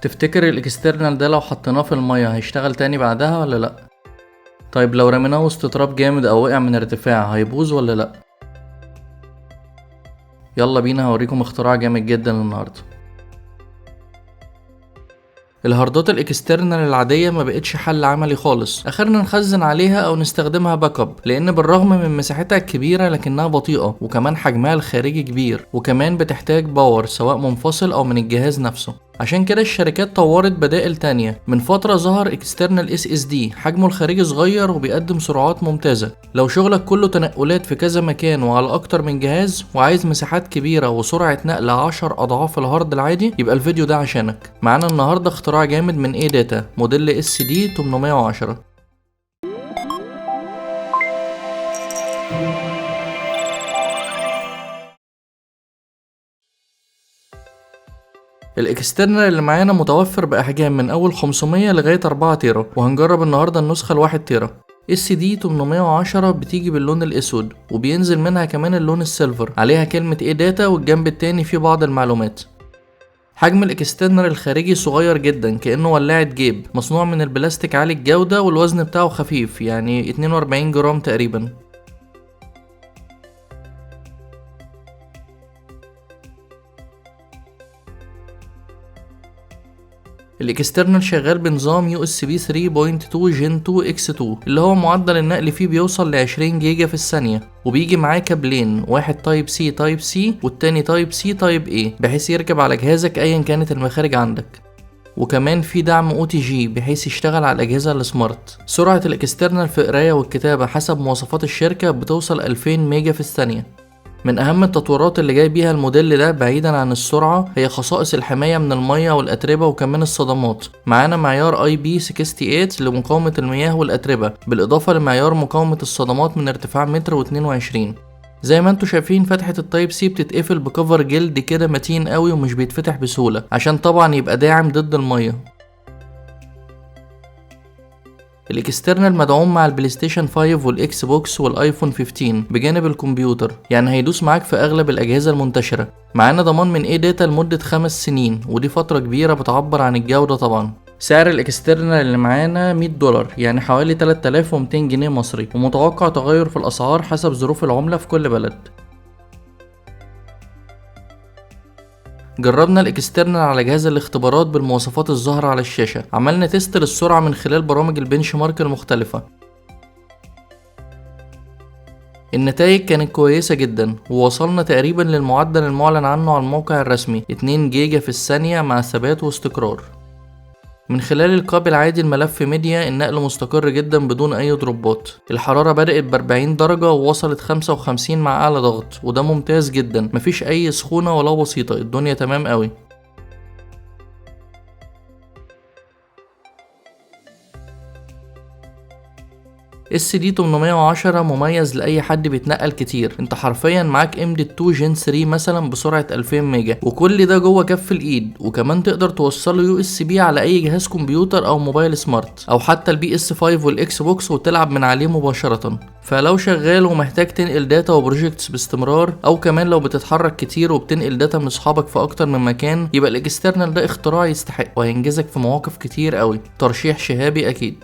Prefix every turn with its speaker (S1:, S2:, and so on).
S1: تفتكر ال external ده لو حطيناه في المية هيشتغل تاني بعدها ولا لأ؟ طيب لو رميناه وسط تراب جامد او وقع من ارتفاع هيبوظ ولا لأ؟ يلا بينا هوريكم اختراع جامد جدا النهارده. الهاردات ال external العادية ما بقتش حل عملي خالص، اخرنا نخزن عليها او نستخدمها backup، لان بالرغم من مساحتها الكبيرة لكنها بطيئة، وكمان حجمها الخارجي كبير، وكمان بتحتاج power سواء منفصل او من الجهاز نفسه. عشان كده الشركات طورت بدائل تانية. من فترة ظهر external SSD، حجمه الخارجي صغير وبيقدم سرعات ممتازة. لو شغلك كله تنقلات في كذا مكان وعلى اكتر من جهاز وعايز مساحات كبيرة وسرعة نقل 10 اضعاف الهارد العادي، يبقى الفيديو ده عشانك. معانا النهاردة اختراع جامد من ADATA موديل SD 810. ال external اللي معانا متوفر باحجام من اول 500 لغاية 4 تيرا، وهنجرب النهارده النسخة ال1 تيرا. SD 810 بتيجي باللون الاسود، وبينزل منها كمان اللون ال silver، عليها كلمة ADATA، والجنب التاني فيه بعض المعلومات. حجم ال external الخارجي صغير جدا كأنه ولاعة جيب، مصنوع من البلاستيك عالي الجودة، والوزن بتاعه خفيف يعني 42 جرام تقريبا. ال external شغال بنظام USB 3.2 Gen 2 X2، اللي هو معدل النقل فيه بيوصل ل 20 جيجا في الثانية، وبيجي معاه كابلين، واحد Type C Type C والتاني Type C Type A، بحيث يركب على جهازك ايا كانت المخارج عندك. وكمان في دعم OTG بحيث يشتغل على الاجهزة ال smart. سرعة ال external في القراية والكتابة حسب مواصفات الشركة بتوصل 2000 ميجا في الثانية. من اهم التطورات اللي جاي بيها الموديل ده بعيدا عن السرعة هي خصائص الحماية من المية والاتربة وكمان الصدمات. معانا معيار IP 68 لمقاومة المياه والاتربة، بالاضافة لمعيار مقاومة الصدمات من ارتفاع 1.22 متر. زي ما انتم شايفين فتحة ال Type C بتتقفل ب cover جلد كده متين قوي ومش بيتفتح بسهولة، عشان طبعا يبقى داعم ضد المية. ال external مدعوم مع ال PlayStation 5 وال Xbox وال iPhone 15 بجانب الكمبيوتر، يعني هيدوس معاك في اغلب الاجهزة المنتشرة. معانا ضمان من ADATA لمدة 5 سنين، ودي فترة كبيرة بتعبر عن الجودة طبعا. سعر ال external اللي معانا $100، يعني حوالي 3200 جنيه مصري، ومتوقع تغير في الاسعار حسب ظروف العملة في كل بلد. جربنا ال external على جهاز الاختبارات بالمواصفات الظاهرة على الشاشة، عملنا test للسرعة من خلال برامج ال benchmark المختلفة. النتائج كانت كويسة جدا، ووصلنا تقريبا للمعدل المعلن عنه على الموقع الرسمي 2 جيجا في الثانية مع ثبات واستقرار. من خلال الكابل عادي الملف ميديا النقل مستقر جدا بدون اي دروبات. الحرارة بدأت ب40 درجة ووصلت 55 مع اعلى ضغط، وده ممتاز جدا، مفيش اي سخونة ولا بسيطة، الدنيا تمام قوي. SD 810 مميز لأي حد بيتنقل كتير، انت حرفيا معاك M.2 Gen 3 مثلا بسرعة 2000 ميجا، وكل ده جوه كف الايد، وكمان تقدر توصله USB على اي جهاز كمبيوتر او موبايل smart او حتى ال PS 5 وال Xbox وتلعب من عليه مباشرة. فلو شغال ومحتاج تنقل data و projects باستمرار، او كمان لو بتتحرك كتير وبتنقل data من اصحابك في اكتر من مكان، يبقى ال external ده اختراع يستحق وهينجزك في مواقف كتير قوي. ترشيح شهابي اكيد.